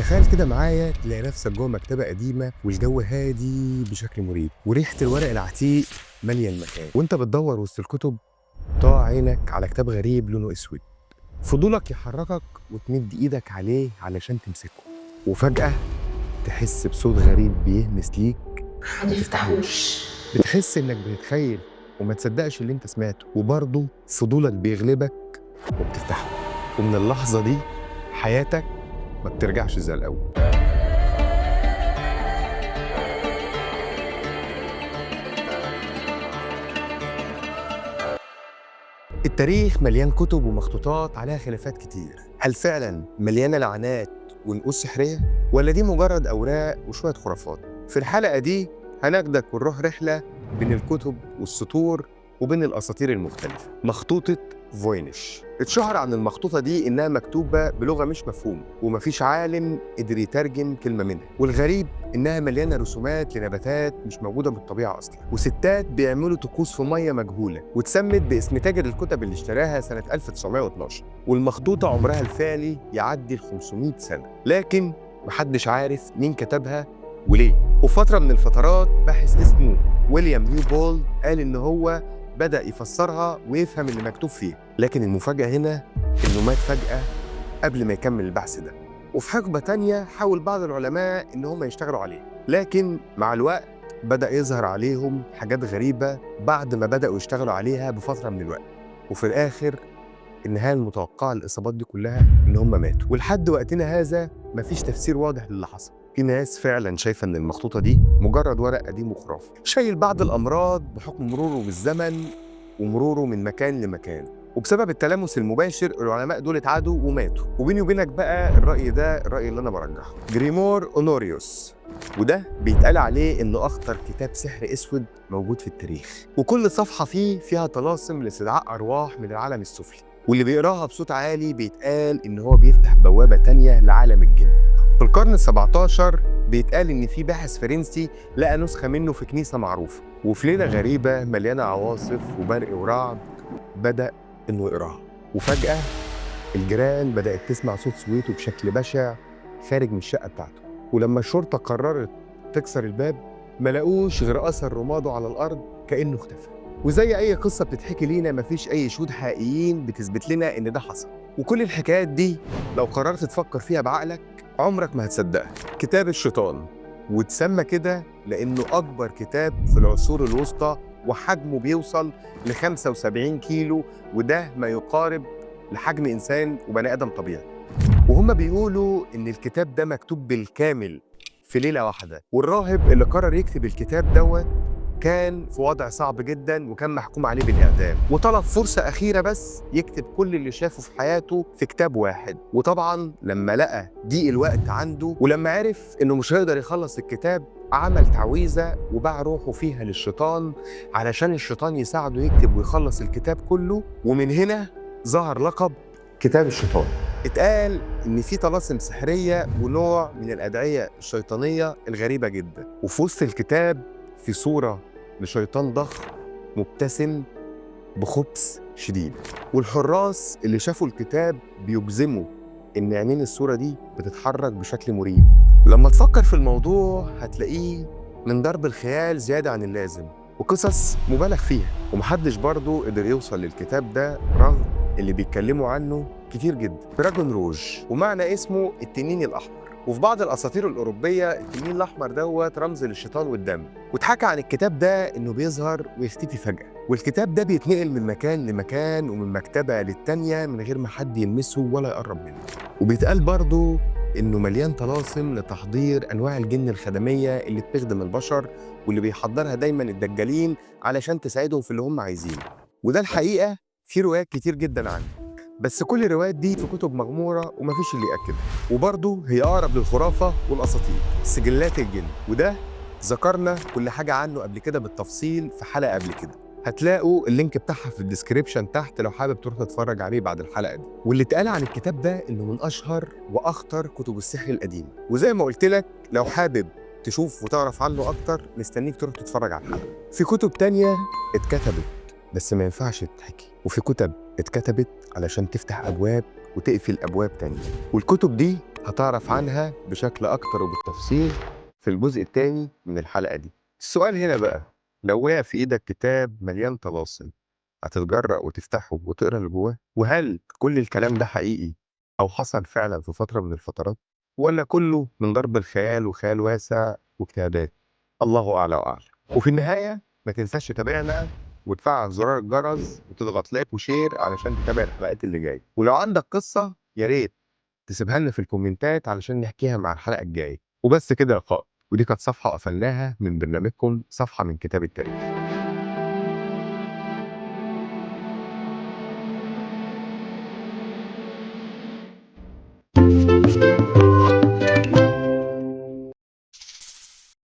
تخيل كده معايا تلاقي نفسك جوه مكتبة قديمة والجو هادي بشكل مريب وريحة الورق العتيق مالية المكان، وانت بتدور وسط الكتب طاع عينك على كتاب غريب لونه اسود. فضولك يحركك وتمد ايدك عليه علشان تمسكه، وفجأة تحس بصوت غريب بيهمس ليك: ما تفتحوش. بتحس انك بتتخيل وما تصدقش اللي انت سمعته، وبرضه فضولك بيغلبك وبتفتحه، ومن اللحظة دي حياتك ما بترجعش زي الأول. التاريخ مليان كتب ومخطوطات عليها خلافات كتير. هل فعلا مليانة لعنات ونقوش سحرية، ولا دي مجرد أوراق وشوية خرافات؟ في الحلقة دي هناخدك ونروح رحلة بين الكتب والسطور وبين الأساطير المختلفة. مخطوطة فوينش اتشهر عن المخطوطة دي إنها مكتوبة بلغة مش مفهومة ومفيش عالم قدر يترجم كلمة منها، والغريب إنها مليانة رسومات لنباتات مش موجودة بالطبيعة أصلا، وستات بيعملوا طقوس في مية مجهولة، واتسمت باسم تاجر الكتب اللي اشتراها سنة 1912. والمخطوطة عمرها الفعلي يعدي ال 500 سنة، لكن محدش عارف مين كتبها وليه. وفترة من الفترات باحث اسمه ويليام نيوبولد قال إن هو بدأ يفسرها ويفهم اللي مكتوب فيها، لكن المفاجأة هنا إنه مات فجأة قبل ما يكمل البحث ده. وفي حقبة تانية حاول بعض العلماء إن هم يشتغلوا عليه، لكن مع الوقت بدأ يظهر عليهم حاجات غريبة بعد ما بدأوا يشتغلوا عليها بفترة من الوقت، وفي الآخر النهاية المتوقعة للإصابات دي كلها إن هم ماتوا. ولحد وقتنا هذا مفيش تفسير واضح للي حصل. في ناس فعلا شايفة إن المخطوطة دي مجرد ورق قديم وخرافي شايل بعض الأمراض بحكم مروره بالزمن ومروره من مكان لمكان، وبسبب التلامس المباشر العلماء دول اتعادوا وماتوا. وبيني وبينك بقى الرأي ده الرأي اللي أنا برجحه، جريمور أونوريوس، وده بيتقال عليه إنه أخطر كتاب سحر أسود موجود في التاريخ، وكل صفحة فيه فيها طلاسم لاستدعاء أرواح من العالم السفلي، واللي بيقراها بصوت عالي بيتقال إن هو بيفتح بوابة تانية لعالم الجن. في القرن ال17 بيتقال إن في باحث فرنسي لقى نسخة منه في كنيسة معروفة، وفي ليلة غريبة مليانة عواصف وبرق ورعد بدأ إنه يقراها، وفجأة الجيران بدأت تسمع صوت سويته بشكل بشع خارج من الشقة بتاعته. ولما الشرطة قررت تكسر الباب ما لقوش غير أثر رماده على الأرض كأنه اختفى. وزي أي قصة بتتحكي لينا مفيش أي شهود حقيقيين بتثبت لنا إن ده حصل، وكل الحكايات دي لو قررت تفكر فيها بعقلك عمرك ما هتصدقها. كتاب الشيطان، واتسمى كده لأنه أكبر كتاب في العصور الوسطى وحجمه بيوصل ل 75 كيلو، وده ما يقارب لحجم إنسان وبني آدم طبيعي. وهم بيقولوا إن الكتاب ده مكتوب بالكامل في ليلة واحدة، والراهب اللي قرر يكتب الكتاب دوت كان في وضع صعب جدا وكان محكوم عليه بالإعدام، وطلب فرصة أخيرة بس يكتب كل اللي شافه في حياته في كتاب واحد. وطبعا لما لقى ضيق الوقت عنده ولما عرف إنه مش هيقدر يخلص الكتاب، عمل تعويذة وباع روحه فيها للشيطان علشان الشيطان يساعده يكتب ويخلص الكتاب كله. ومن هنا ظهر لقب كتاب الشيطان. اتقال إن في طلاسم سحرية ونوع من الأدعية الشيطانية الغريبة جدا، وفي وسط الكتاب في صورة لشيطان ضخم مبتسم بخبث شديد، والحراس اللي شافوا الكتاب بيجزموا إن عينين الصورة دي بتتحرك بشكل مريب. لما تفكر في الموضوع هتلاقيه من ضرب الخيال زيادة عن اللازم وقصص مبالغ فيها، ومحدش برضه قدر يوصل للكتاب ده رغم اللي بيتكلموا عنه كتير جدا. دراجون روج، ومعنى اسمه التنين الأحمر، وفي بعض الأساطير الأوروبية التنين الأحمر دوت رمز للشيطان والدم. واتحكى عن الكتاب ده إنه بيظهر ويختفي فجأة، والكتاب ده بيتنقل من مكان لمكان ومن مكتبة للتانية من غير ما حد يلمسه ولا يقرب منه. وبيتقال برضه إنه مليان طلاسم لتحضير أنواع الجن الخدمية اللي بتخدم البشر واللي بيحضرها دايماً الدجالين علشان تساعدهم في اللي هم عايزينه. وده الحقيقة في روايات كتير جداً عنه، بس كل الروايات دي في كتب مغمورة ومفيش اللي يأكدها، وبرضه هي أقرب للخرافة والأساطير. سجلات الجن، وده ذكرنا كل حاجة عنه قبل كده بالتفصيل في حلقة قبل كده، هتلاقوا ال link بتاعها في ال description تحت لو حابب تروح تتفرج عليه بعد الحلقة دي. واللي اتقال عن الكتاب ده إنه من أشهر وأخطر كتب السحر القديمة، وزي ما قلت لك لو حابب تشوف وتعرف عنه أكتر مستنيك تروح تتفرج على الحلقة. في كتب تانية اتكتبت بس ما ينفعش تتحكي، وفي كتب اتكتبت علشان تفتح أبواب وتقفل أبواب تانية، والكتب دي هتعرف عنها بشكل أكتر وبالتفصيل في الجزء الثاني من الحلقة دي. السؤال هنا بقى، لو وقع في إيدك كتاب مليان طلاسم هتتجرأ وتفتحه وتقرا اللي جواه؟ وهل كل الكلام ده حقيقي أو حصل فعلا في فترة من الفترات، ولا كله من ضرب الخيال وخيال واسع واجتهادات؟ الله أعلى وأعلى. وفي النهاية ما تنساش تتابعنا وتفعل زرار الجرس وتضغط like و share علشان تتابع الحلقات اللي جاية. ولو عندك قصة يا ريت تسيبها لنا في الكومنتات علشان نحكيها مع الحلقة الجاية. وبس كده يا قائد، ودي كانت صفحة قفلناها من برنامجكم صفحة من كتاب التاريخ.